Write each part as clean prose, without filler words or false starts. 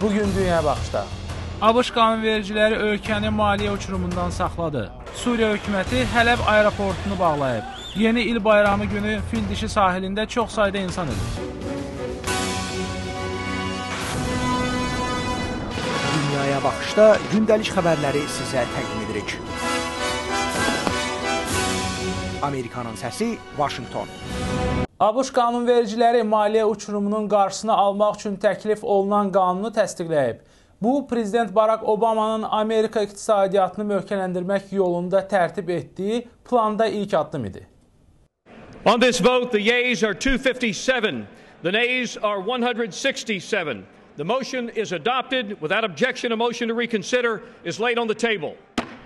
Bugün Dünya Baxışda. ABŞ qanunvericiləri ölkəni maliyyə uçurumundan saxladı. Suriya hökuməti Hələb aeroportunu bağlayıb. Yeni il bayramı günü Fildişi sahilində çox sayda insan ölüb. Dünyaya Baxışda gündəlik xəbərləri sizə təqdim edirik. Amerikanın səsi, Washington. ABŞ qanunvericiləri maliyyə uçurumunun qarşısını almaq üçün təklif olunan qanunu təsdiqləyib. Bu, Prezident Barack Obamanın Amerika iqtisadiyyatını möhkəmləndirmək yolunda tərtib etdiyi planda ilk addım idi. On this vote, the yeas are 257, the nays are 167. The motion is adopted. Without objection, a motion to reconsider is laid on the table.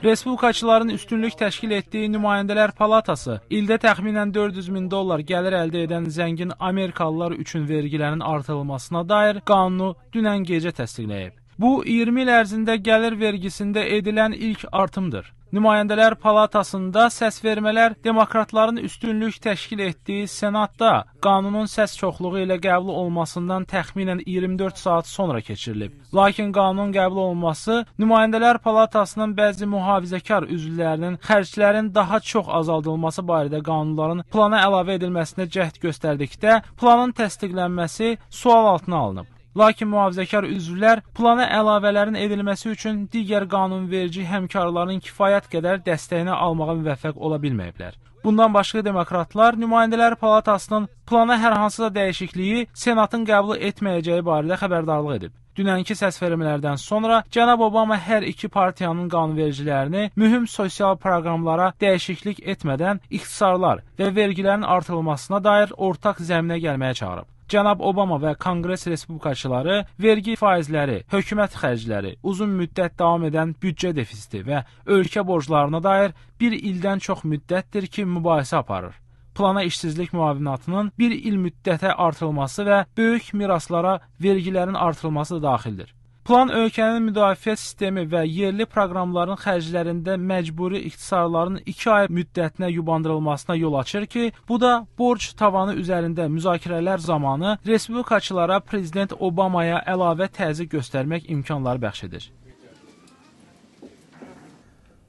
Respublikaçıların üstünlük təşkil etdiyi Nümayəndələr Palatası ildə təxminən 400 min dollar gəlir əldə edən zəngin Amerikalılar üçün vergilərin artırılmasına dair qanunu dünən gecə təsdiqləyib. Bu, 20 il ərzində gəlir vergisində edilən ilk artımdır. Nümayəndələr Palatasında səs vermələr demokratların üstünlük təşkil etdiyi Senatda qanunun səs çoxluğu ilə qəbul olmasından təxminən 24 saat sonra keçirilib. Lakin qanunun qəbul olması Nümayəndələr Palatasının bəzi mühafizəkar üzvlərinin xərclərin daha çox azaldılması barədə qanunların plana əlavə edilməsinə cəhd göstərdikdə planın təsdiqlənməsi sual altına alınıb. Lakin mühafizəkar üzvlər plana əlavələrin edilməsi üçün digər qanunverici həmkarların kifayət qədər dəstəyini almağa müvəffəq ola bilməyiblər. Bundan başqa demokratlar Nümayəndələr Palatasının plana hər hansısa dəyişikliyi Senatın qəbul etməyəcəyi barədə xəbərdarlıq edib. Dünənki səsvermələrdən sonra cənab Obama hər iki partiyanın qanunvericilərini mühüm sosial proqramlara dəyişiklik etmədən ixtisarlar və vergilərin artırılmasına dair ortaq zəminə gəlməyə çağırıb. Cənab Obama və Konqres respublikaçıları vergi faizləri, hökumət xərcləri, uzun müddət davam edən büdcə defisiti və ölkə borclarına dair bir ildən çox müddətdir ki, mübahisə aparır. Plana işsizlik müavinatının bir il müddətə artırılması və böyük miraslara vergilərin artırılması da daxildir. Plan ölkənin müdafiə sistemi və yerli proqramların xərclərində məcburi ixtisarların 2 ay müddətinə yubandırılmasına yol açır ki, bu da borc tavanı üzərində müzakirələr zamanı respublikaçılara Prezident Obamaya əlavə təzyiq göstərmək imkanları bəxş edir.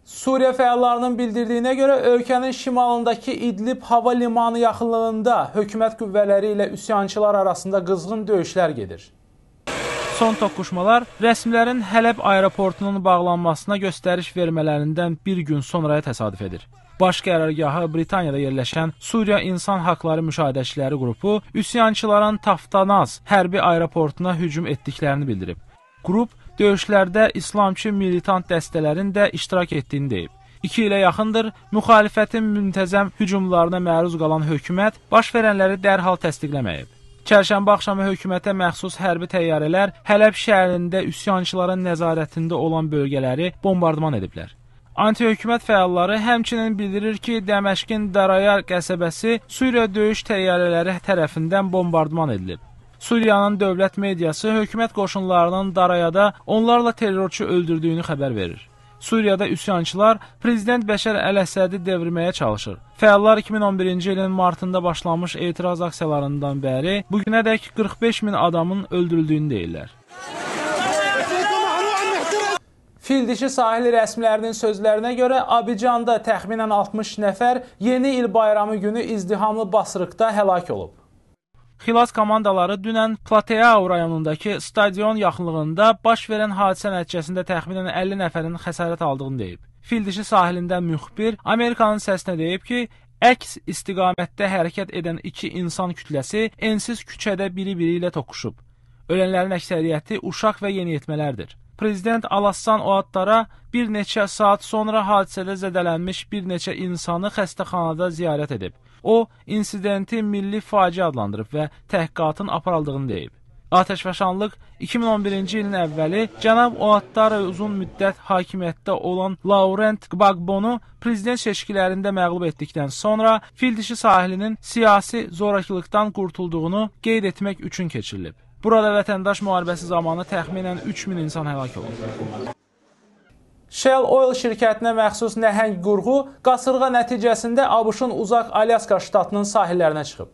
Suriya fəallarının bildirdiyinə görə ölkənin şimalındakı İdlib hava limanı yaxınlığında hökumət qüvvələri ilə üsyançılar arasında qızğın döyüşlər gedir. Son toqquşmalar rəsmilərin Hələb aeroportunun bağlanmasına göstəriş vermələrindən bir gün sonraya təsadüf edir. Baş qərargahı Britaniyada yerləşən Suriya İnsan Haqları Müşahidəçiləri qrupu üsyançıların Taftanaz hərbi aeroportuna hücum etdiklərini bildirib. Qrup döyüşlərdə İslamçı militant dəstələrin də iştirak etdiyini deyib. 2 ilə yaxındır müxalifətin müntəzəm hücumlarına məruz qalan hökumət baş verənləri dərhal təsdiqləməyib. Çərşənbə axşamı hökumətə məxsus hərbi təyyarələr Hələb şəhərində üsyançıların nəzarətində olan bölgələri bombardman ediblər. Anti-hökumət fəalları həmçinin bildirir ki, Dəməşqin Daraya qəsəbəsi Suriya döyüş təyyarələri tərəfindən bombardman edilib. Suriyanın dövlət mediası hökumət qoşunlarının Darayada onlarla terrorçu öldürdüyünü xəbər verir. Suriyada üsyançılar Prezident Bəşər Əl-Əsədi devirməyə çalışır. Fəallar 2011-ci ilin martında başlanmış etiraz aksiyalarından bəri bugünədək 45 min adamın öldürüldüyünü deyirlər. Fildişi sahili rəsmilərinin sözlərinə görə Abicanda təxminən 60 nəfər yeni il bayramı günü izdihamlı basırıqda həlak olub. Xilas komandaları dünən Plateau rayonundakı stadion yaxınlığında baş verən hadisə nəticəsində təxminən 50 nəfərin xəsarət aldığını deyib. Fildişi sahilində müxbir Amerikanın səsinə deyib ki, əks istiqamətdə hərəkət edən iki insan kütləsi ensiz küçədə biri-biri ilə toqquşub. Ölənlərin əksəriyyəti uşaq və yeniyetmələrdir. Prezident Alassan Ouattara bir neçə saat sonra hadisədə zədələnmiş bir neçə insanı xəstəxanada ziyarət edib. O, insidenti milli faciə adlandırıb və təhqiqatın aparıldığını deyib. Atəşfəşanlıq 2011-ci ilin əvvəli cənab Ouattara uzun müddət hakimiyyətdə olan Laurent Gbagbonu prezident seçkilərində məğlub etdikdən sonra Fildişi sahilinin siyasi zorakılıqdan qurtulduğunu qeyd etmək üçün keçirilib. Burada vətəndaş müharibəsi zamanı təxminən 3000 insan həlak olub. Shell Oil şirkətinə məxsus nəhəng qurğu qasırğa nəticəsində ABŞ-ın uzaq Alyaska ştatının sahillərinə çıxıb.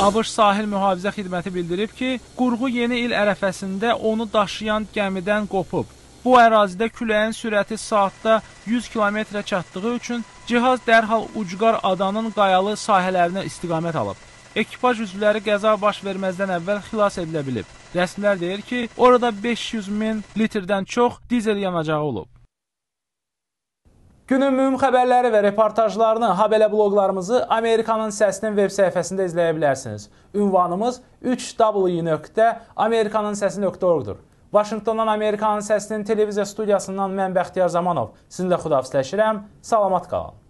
ABŞ Sahil Mühafizə Xidməti bildirib ki, qurğu yeni il ərəfəsində onu daşıyan gəmidən qopub. Bu ərazidə küləyin sürəti saatda 100 kilometrə çatdığı üçün cihaz dərhal ucqar adanın qayalı sahələrinə istiqamət alıb. Ekipaj üzvləri qəza baş verməzdən əvvəl xilas edilə bilib. Rəsmilər deyir ki, orada 500 min litrdən çox dizel yanacağı olub. Günün mühüm xəbərləri və reportajlarını, habelə bloqlarımızı Amerikanın Səsinin web səhifəsində izləyə bilərsiniz. Ünvanımız 3w.amerikanınsəsi.org-dur. Vaşinqtondan Amerikanın Səsinin televiziya studiyasından mən Bəxtiyar Zamanov sizinlə xudahafizləşirəm. Salamat qalın.